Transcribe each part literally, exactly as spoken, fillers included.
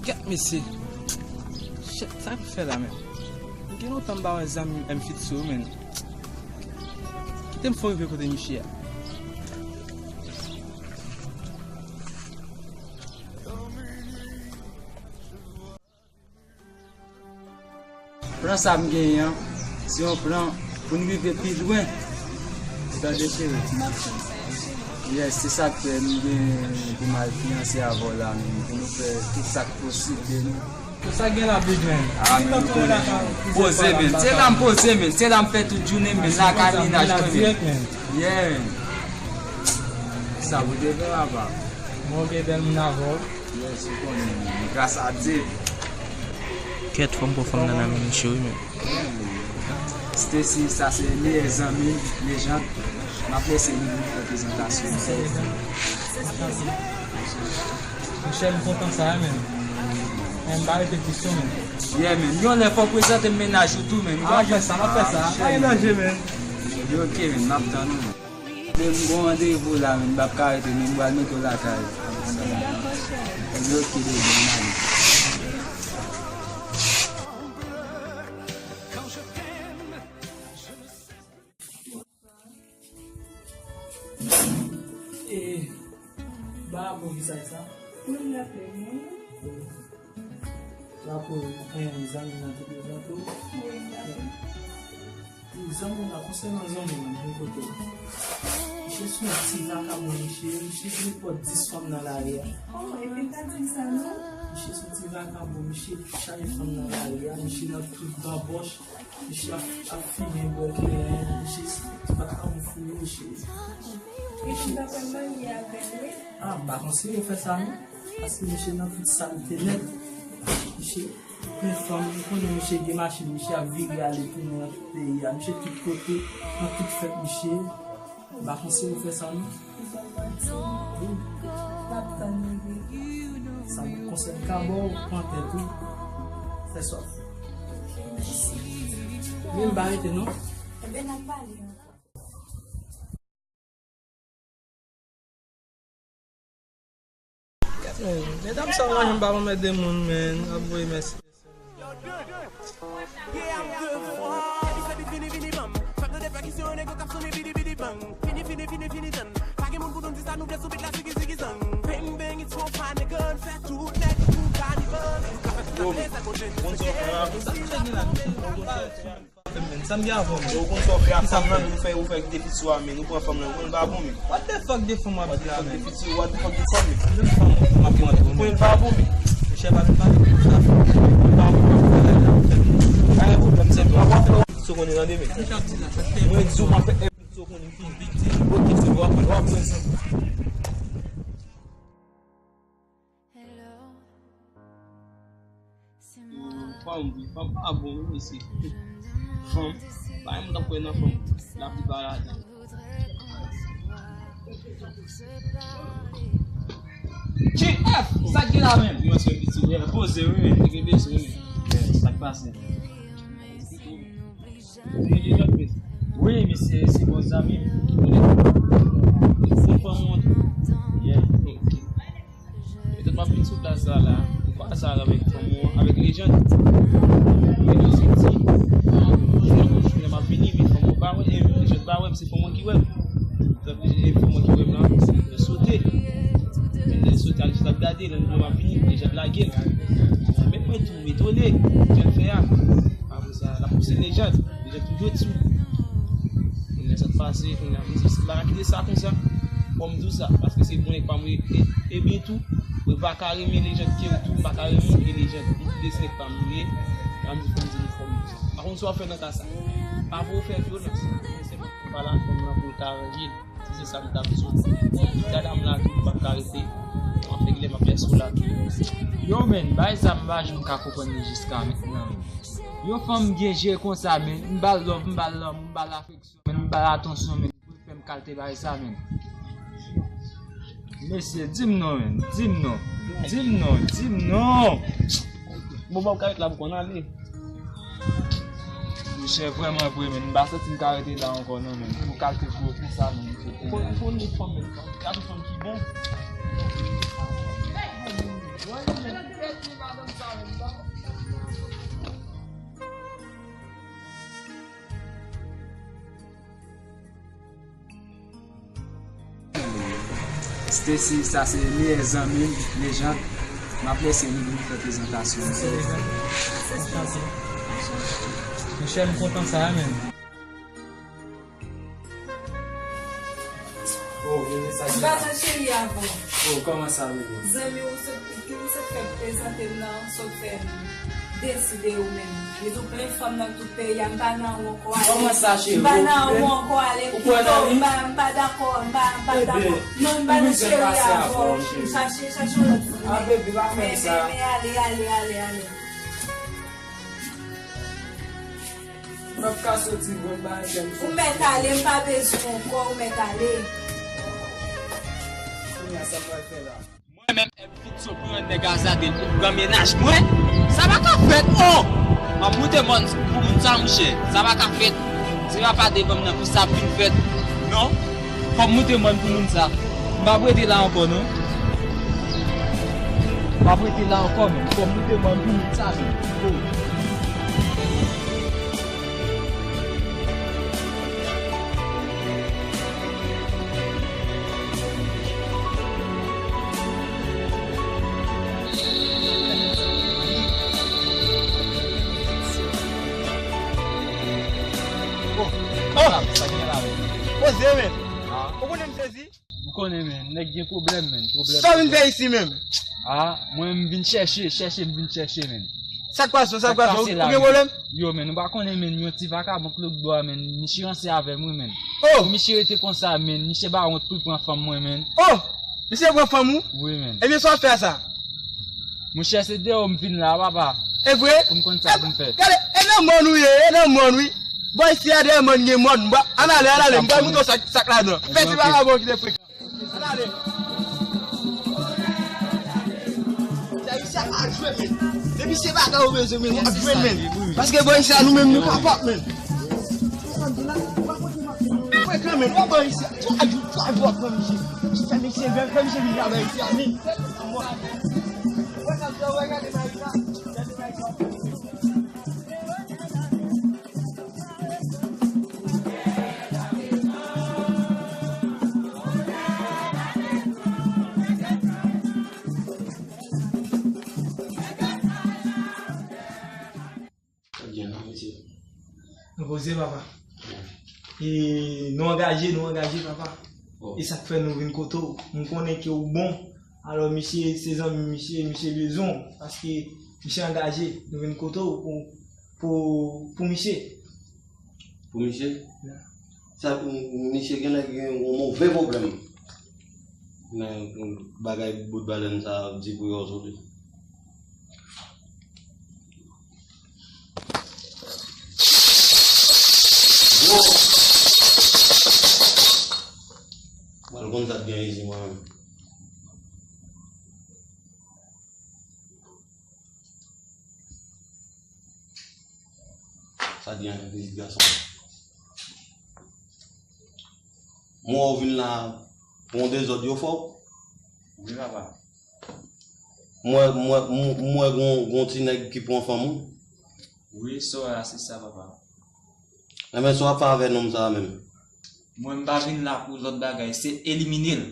Gad mesye. Shit, sa m fè la menm? M gen lontan m pa wè zanmi m M Fit Show menm. Kite m fò rive kote misye a. Plan sa m genyen an, se yon plan pou n rive pi lwen. Tande cheri. Yes, se sa k fè m gen pou m al fiyanse avè w la menm, pou nou fè tout sa k posib de nou. Sa gen la big man. Ah, men nou konnen. Poze, men. Se la m poze, men. Se la m fè tout jounen, men. Lakay mennaj mwen, men. Yeah, men. Sa pou te fè, papa. Mwen gen bèl moun avè w. Yes, ou konnen, men. Gras a Dye. Kèt, fò m pran fanm nan nan men misye wi, men. Stacy, sa se meyè zanmi Lejand. M ap lese li pou l fè prezantasyon. Monchè, m kontan sa, men. Men m pa rete plis non, men. Yeah, men. Yon lè fò w prezante m mennaj ou tou, men. M ap fè sa, m ap fè sa. Pa gen danje, men. Ok, men. M ap tann ou, men. Men m gon randevou la, men. M p ap ka rete, men. M pral mete w lakay. Ok, baby, m ale. E, ba bon visaj sa. Mwen raple mwen. Raple, eh, zanmi nan te prezante w. Wi, m raple. Zanmi nan, konsènan zanmi nan, bon kote. Misye se yon ti vakabon, misye, misye gen nenpòt dis fanm nan lari a. Oh, epi l pa di m sa, non. Misye se yon ti vakabon, misye chaje fanm nan lari a, misye nan tout banbòch. Misye ap, ap fimen, bwè kleren, misye se ti vakabon fou, misye. E pou ta pral marye avè l, wi. Ah, m pa konseye w fè sa, non. Paske misye nan tout salte nèt. Misye plen fanm, ou konnen misye gen machin, misye ap vire ale tounen nan tout peyi a. Misye tout kote, nan tout fèt, misye. M pa konseye w fè sa, non. Wi. M ap tann ou, wi. Sa m konsèy m ka ba w, pran tèt ou. Fè sa w fè. Men m pa rete, non. Ebyen, n ap pale ankò. Men medam sa yo pa janm pa pèmèt de moun, men, ap voye mèsi. Yo, konn sa w fè a? Sa m gen avè w, men. Ou konn sa w fè ak fanm nan, ou fè, ou fè depi sou a, men. Ou pran fanm nan, ou konn l pa bon, men. What the fuck de fanm w ap di la, men? What the fuck de fanm, men? Menm fanm w ap mande, ou konn l pa bon, men. Mesye pa vin pale pou sa. Ou pa bon, w ap fè la, w ap fè. Pa gen pwoblèm, se bon. Sa w konnen tande, men. Mwen di w, m ap fè tout sa w konnen, m fin piti. Ok, se bon, w ap pran, w ap pran sa. Fanm, fanm pa bon, wi, mesye. Fanm, pa gen moun k ap kwè nan fanm, laplipa ladan. G F, sa k gen la menm? Yo, se piti, wi, poze, wi, men, li gen bezwen, wi, men. Sa k pase? Wi, misye, se bon zanmi m. Se fanm mwen tou. Yeah. Petèt m ap vin sou plas sa la, m kwaze avèk fanm ou an, avèk Lejand. Mwen di w soti. Jounen m ap vini, men fanm ou pa wè, e Lejand pa wè m, se fanm ou an ki wè m. Tanpri, e fanm ou an ki wè m lan, li sote. Men lè li sote a, li jis ap gade, lè m vini, Lejand lage l. Men mwen tou, m etone, jan l fè a. Apre sa, l ap pouse Lejand. Lejand toujou di sou. Kounye a sa k pase, kounye a, m di, m pa ka kite sa konsa. Fò m di w sa, paske se bon nèg pa m ye. E, ebyen tou, mwen pa ka renmen Lejand ke w tou, m pa ka renmen w ke Lejand. M kite se nèg pa m li ye. Mwen di, fò m di nou, fò m di sa. Pa konn sa w ap fè nan ka sa. Pa pou w fè vyolans. Se pa la fanm nan pou l ka ranje. Si se sa m t ap di w. Dada m la tou, m p ap ka rete. M ap regle, m ap lèse w la tou. Yo, men, bagay sa m pa janm ka konprann li jiska mentnan, men. Yon fanm gen je konsa, men, m ba l love, m ba l lanmou, m ba l afeksyon, men, m ba l atansyon, men, pou l fè m kalte bagay sa, men. Mesye, di m non, men, di m non. Di m non, di m non. Bon, bon, kay la pou konn ale. Monchè, vrèman vre, men, m pa santi m ka rete la ankò, non, men. Pou kalte gwo konsa, men, misye. Pou, pou nou fanm, men, kalte fanm ki bon. Mwen, men, mwen, mwen, mwen, mwen, mwen, mwen, Stacy, sa se meyè zanmi m, Lejand. M ap lese li pou l fè prezantasyon l. Se Lejand. Anchante. Monchè, m kontan sa a menm. Oh, vini sa ki la. Pardon, cheri, avan. Oh, kòman sa, bebe? Zanmi w sot, ki w sot fè prezante m nan, sot fè m deside ou menm. Li di w plen fanm nan tout peyi a, m pa nan ou ankò ale. Kòman sa, cheri? M pa nan ou ankò ale. Ou kwè nan li? M pa, m pa dakò, m pa, m pa dakò. Non, m pa nan cheri avan. Chache, chache yon lòt fanm. Ah, bebe, pa fè m sa. Men, men, men, ale, ale, ale, ale. M ap ka soti vre, m pa gen kèm. Ou mèt ale, m pa bezwen w ankò, ou mèt ale. Kounye a, sa m pral fè la? Mwen menm, Elvitso pran nèg Azadel pou gran mennaj mwen? Sa pa ka fèt, oh! M ap moute mòn pou moun sa, monchè. Sa pa ka fèt. Se pa pa devan m nan pou sa ap vin fèt. Non. Fò m moute mòn pou moun sa. M p ap rete la ankò, non. M p ap rete la ankò, menm. Fò m moute mòn pou moun sa, menm. Oh. Oh! Sa gen la menm. Poze, menm. Ah. Ou konnen m sezi? Ou konnen, menm. Nèg gen pwoblèm, menm. Pwoblèm. Sa w vin fè isi menm? Ah, mwen m vin chèche, chèche m vin chèche, menm. Sa k pase, sa k pase? Ou gen pwoblèm? Yo, menm, ou pa konnen, menm, yon ti vakabon k lòtbò a, menm, misye ranse avè m, wi, menm. Oh! Misye rete konsa, menm, misye pa wont pou l pran fanm mwen, menm. Oh! Misye pran fanm ou? Wi, menm. Ebyen, sa w ap fè a sa? Monchè, se deyò m vin la, papa. E vre? Pou m konn sa pou m fè. Gade, e nan mòn ou ye, e nan mòn, wi. Bò isi a, dèyè mòn gen mòn. Ann ale, ann ale, m pral montre w sa k ladan. Fè ti vakabon ki te frekan. Ann ale. Sa isi a pa jwe, men. Depi se bagay ou bezwen, men, w ap jwenn, men. Paske bò isi a, nou menm, nou kapab, men. Frekan, men, w ap bò isi a. Twa jou, twa jou w ap pran misye. Fè misye, fè misye vin travay isi a, men. Sa byen la, mesye. Nou poze, papa. E nou angaje, nou angaje, papa. Oh. E sa k fè nou vin kote w. M konnen ke w bon. Alò, misye, se zanmi misye, misye bezwen w. Paske misye angaje. Nou vin kote w pou, pou, pou misye. Pou misye? Ya. Sa, m, misye genlè gen yon move pwoblèm. Men, m, bagay bout balèn sa ap di pou yo soti. Bro! Mwen konn sa t gen izi, mwen menm. Sa di anyen, pitit gason. Mwen wè w vin la pou yon dezòd yo fò. Wi, papa. Mwen, mwen, mwen, mwen gon, gon ti nèg ki pran fanm ou. Wi, sa w wè a, se sa, papa. Enben, sa w ap fè avè nonm sa a menm? Mwen, m pa vin la pou lòt bagay, se elimine l.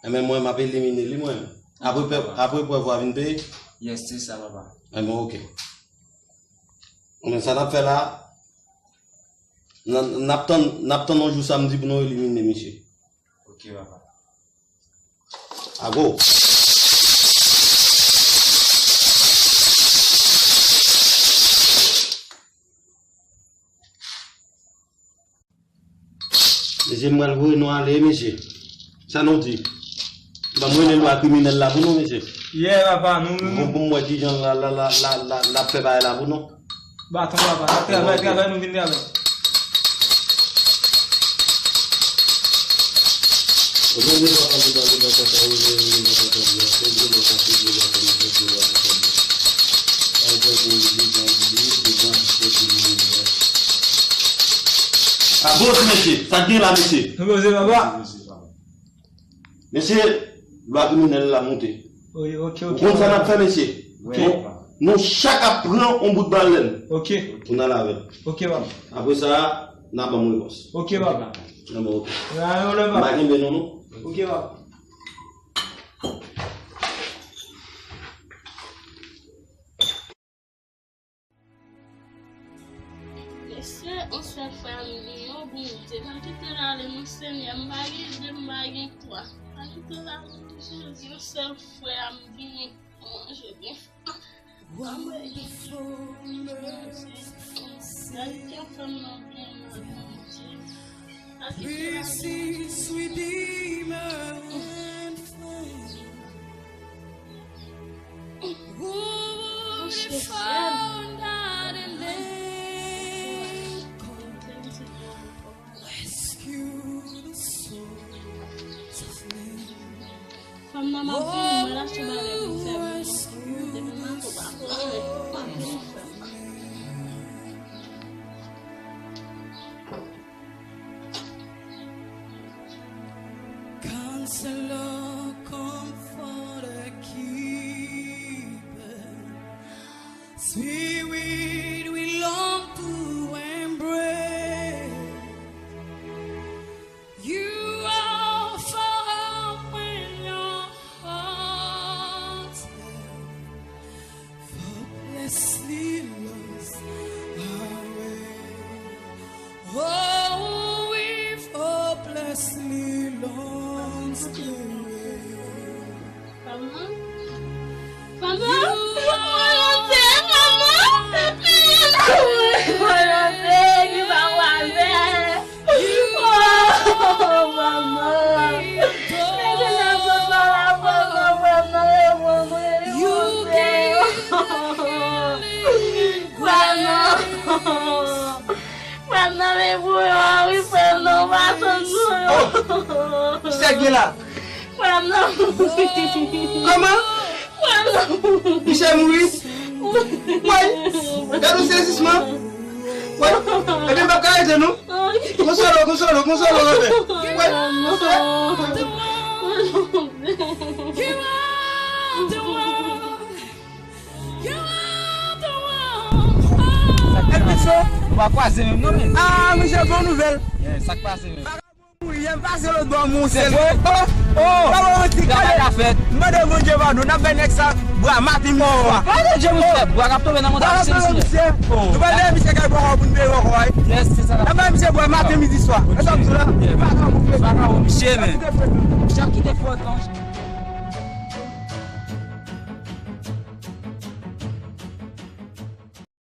Enben, mwen, m ap elimine li, mwen. Apre pè-, apre prèv ou a vin peye? Yes, se sa, papa. Enben, oke. Enben, sa n ap fè la, n, n ap tann, n ap tann yon jou samdi pou nou elimine misye. Oke, papa. Ago! Mesye, m pral voye nou ale, mesye. Sa nou di? Ban m rele lwa kriminèl la pou nou, mesye. Yeah, papa, nou, nou, nou. Pou m wè kijan l, l, l ap fè bagay la pou nou. Baton, papa. N ap travay, travay, nou vin travay. Abòs, mesye, sa k gen la, mesye? Nou poze, papa. Mesye, lwa kriminèl la monte. Wi, oke, oke. Ou konn sa n ap fè, mesye? Wi. Nou, nou chak ap pran yon bout balèn. Oke. Pou n al avè l. Oke, papa. Apre sa, n a ban m repons. Oke, papa. Nan bon, oke. N a yon lè, papa. M pa kenbe non, non. Oke, papa. Yon sèl frè a m genyen, o Bondye. Pa kite l ale non, Senyè. M pa gen de, m pa gen twa. Pa kite l ale non, Jezi. Yon sèl frè a m genyen. Manje byen. Gade kè fanm nan byen, Bondye. Gade kè fanm nan byen. Fanm nan m ap di nou, mwen lache bagay pou fè moun nan tou, depi m ap fè bagay, pa vin fè. Counselor, comforter, keeper, Spirit we long to embrace. You offer up when your heart's hopelessly lost our way. Oh, we've hopelessly lost the way. Maman, maman, volonte, maman, volonte, volonte ki pa wale. Oh, maman. Mete nan zòt la, maman, maman, maman, maman. Maman. Maman, men pou yo, wi, frè, non, pa tann nou. Oh! Sa k gen la? Frè, non. Kòman? Frè, non. Misye mouri? Woy! Gade yon sezisman! Woy! Ebyen, m p ap ka rete, non. Konsole w, konsole w, konsole w, anfen. Woy! Sa k pase? Nou pa kwaze menm, non, men. Ah, misye, bon nouvèl. Yeah, sa k pase menm? Vagabon mouri, yè m pase lòt bò, monchè. Se vre? Oh, oh. Papa, yon ti travay la fèt. M mande Bondye padon, n ap bay nèg sa bwa maten, midi, swa. Gade Dye, monchè, bwa k ap tonbe nan montagne, se misye. Nou pral leve misye kay bò pou n bere ankò, wi. Yes, se sa. N ap bay misye bwa maten, midi, swa. E sa m di w la? Vagabon, vagabon, misye, men. Misye ap kite fòt, non.